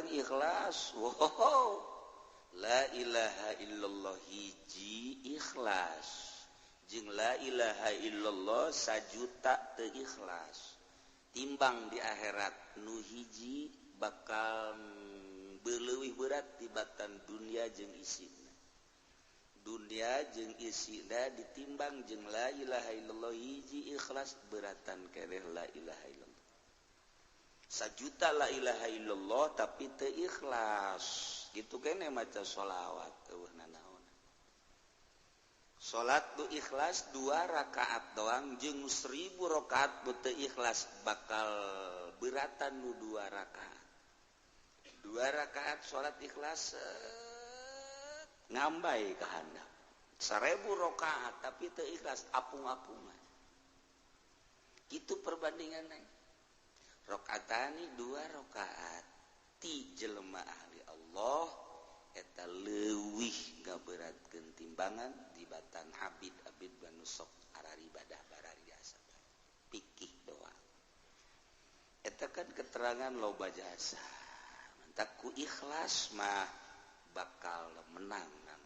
Urang ikhlas. Wow, la ilaha illallah hiji ikhlas jeung la ilaha illallah sajuta teu ikhlas, timbang di akhirat nu hiji bakal leuwih berat tibatan dunia jeung isina. Dunia jeung isina ditimbang jeung la ilaha illallah hiji ikhlas, beratan keneh la ilaha illallah. Sajuta la ilaha illallah tapi teu ikhlas, gitu kene maca sholawat euweuh nanaon. Salat nu ikhlas dua rakaat doang jeung 1000 rakaat nu teu ikhlas, bakal beratan nu dua rakaat. Dua rakaat salat ikhlas ngambai ka handap. 1000 rakaat tapi teu ikhlas, apung-apungan. Itu perbandingan. Rakaatani, dua rakaat ti jelema ahli Allah eta leuwih ngaberatkeun timbangan dibatan abid-abid banu sok araribadah barariasa pikih doang. Eta kan keterangan loba jasa. Ku ikhlas mah bakal menang.